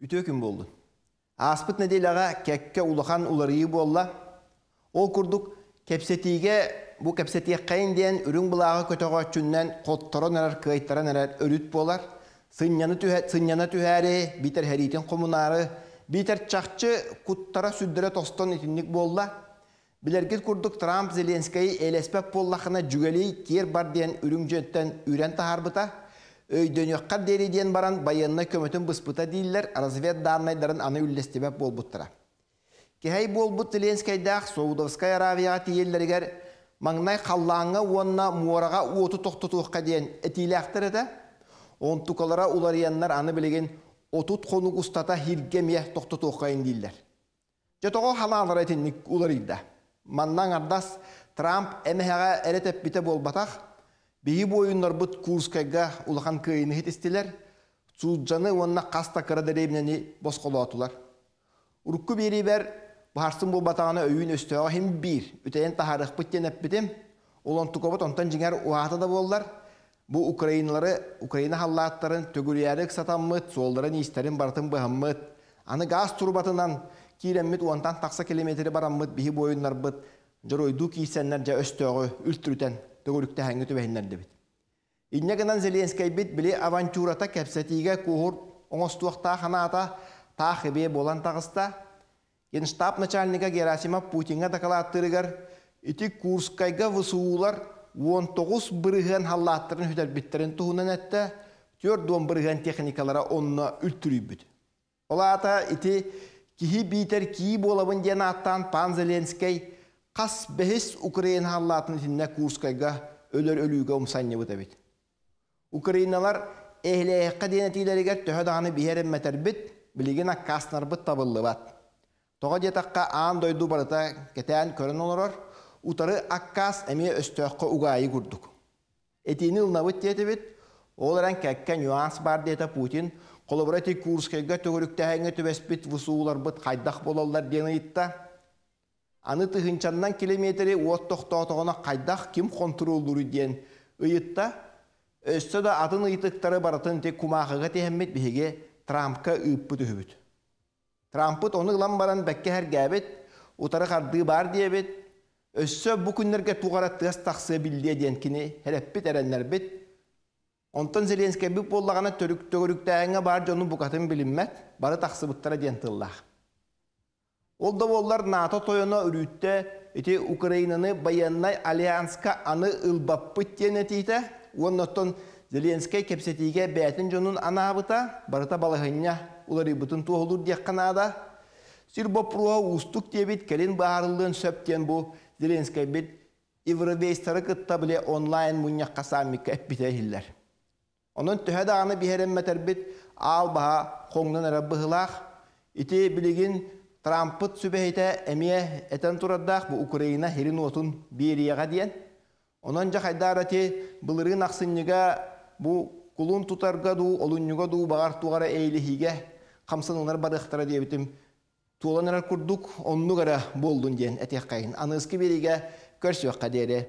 Үтүө күн буоллун. Ааспыт нэдиэлэҕэ кэккэ улахан уларыйыы буолла. Ол курдук, кэпсэтиигэ бу кэпсэтиэххэйин диэн үрүҥ былааҕы көтөҕөөччүннэн хотторон эрэр, кыайтаран эрэр өрүт буолар. Сынньана, түһэ, сынньана түһээри, биитэр сэриитин хомунаары, биитэр чахчы куттара-сүрдэрэ тостон итинник буолла. Билэргит курдук Трамп Зеленскэйи элэспэт буоллахына дьүгэлий киэр бар диэн үрүҥ дьиэттэн үүрэн таһаарбыта. Өйдөнүөххэр диэри диэн баран байыаннай көмөтүн быспыта дииллэр, разведданнайдарын аны үллэстибэт буолбуттара. Кэһэй буолбут Зеленскэйдээх Саудовскай Аравияҕа тиийэллэригэр маҥнай халлааҥҥа уонна муораҕа уоту тохтотуохха диэн этиилээхтэр этэ. Онтукалара уларыйаннар аны билигин 30 хонук устата һиргэ эмиэ тохтотуоххайын дииллэр. Дьэ тоҕо ханаалара итинник уларыйда? Манна аҥардас Трамп эмэһэҕэ эрэ тэппитэ буолбатах, биһи буойуннарбыт Курскайга улахан кыайыыны ситистилэр, Суджаны уонна хас да кыра дэриэбинэни босхолоотулар. Урукку биэриибэр баһарсын буолбатаҕына өйүүн өстөөҕө иһин биир, үтэйэн таһаарыахпыт диэн эппитим. Ол онтукабыт онтон дьиҥэр уһаата да буоллар, бу украиналары, Украина халлааттарын төгүрүйээри ыксатаммыт, суолларын-иистэрин барытын быһаммыт, аны гаас турбатынан киирэммит уонтан тахса километри бараммыт биһи буойуннарбыт дьоруойдуу киирсэннэр дьэ өстөөҕү үлтүрүтэн төгүрүктэһэҥҥэ түбэһиннэрдибит. Инньэ гынан Зеленскэйбит били авантюрата кэпсэтиигэ куоһур оҥостуохтаах санаата таах эбиэ буолан таҕыста. Генштаб начальнига Герасимов Путиҥҥа дакылааттыырыгар ити Курскайга ВСУ-лар 19% халлааттарын сүтэрбиттэрин туһунан эттэ, 40% техникалара онно үлтүрүйбүт. Ол аата ити киһи биитэр кии буолабын диэн ааттаан пан Зеленскэй хас бэһис Украина халлаатын итиннэ Курскайга өлөр өлүүгэ умсанньыбыт эбит. Украиналар эһилээххэ диэн этиилэригэр төһө даҕаны биһи эрэммэтэрбит, билигин аккаастанарбыт табыллыбат. Тоҕо диэтэххэ, аан дойду барыта кэтээн көрөн олорор, утары аккаас эмиэ өстөөххө угаайы курдук. Этиини ылынабыт диэтибит, ол эрэн кэккэ нюанс баар диэтэ Путин. Холобура ити Курскайга төгүрүктээһиҥҥэ түбэспит ВСУ-ларбыт хайдах буолаллар диэн ыйытта. Аны тыһыынчаннан километри уот тохтоотоҕуна хайдах ким хонтуруоллууруй диэн ыйытта. Өссө да атын ыйытыктары барытын ити кумаахыга тиһэммит биһиги Трампка ыыппыт үһүбүт. Трампыт ону ылан баран бэккэ сэргээбит, утары хардыы баар диэбит, өссө бу күннэргэ туох эрэ тыас тахсыа биллиэ диэн кини эрэппит эрэннэрбит. Онтон Зеленскэйбит буоллаҕына төгүрүктээһиҥҥэ баар дьону букатын билиммэт, бары тахсыбыттара диэн тыллаах. Ол да буоллар НАТО тойоно үрүүттэ ити Украинаны байыаннай альянска аны ылбаппыт диэн этиитэ уонна оттон Зеленскэй кэпсэтиигэ бэйэтин дьонун анаабыта барыта балаһыанньа уларыйбытын туоһулуур диэххэ наада. Сир боппуруоһа уустук диэбит кэлин быһаарыллыан сөп диэн бу Зеленскэйбит европейцтары кытта били онлайн мунньахха саммикка эппитэ иһиллэр. Онон төһө даҕаны биһирэммэтэрбит аал баһа хоҥнон эрэр быһыылаах. Ити билигин Трампыт сүбэһитэ эмиэ этэн турардаах бу Украина сирин-уотун биэриэҕэ диэн. Онон дьэ хайдаар ити былырыын ахсынньыга бу кулун тутарга дуу, олунньуга дуу баҕар туох эрэ эйэлэһиигэ хамсаныылар барыахтара диэбитим туолан эрэр курдук оннук эрэ буоллун диэн этиэххэйин. Аныгыскы биэриигэ көрсүөххэ диэри.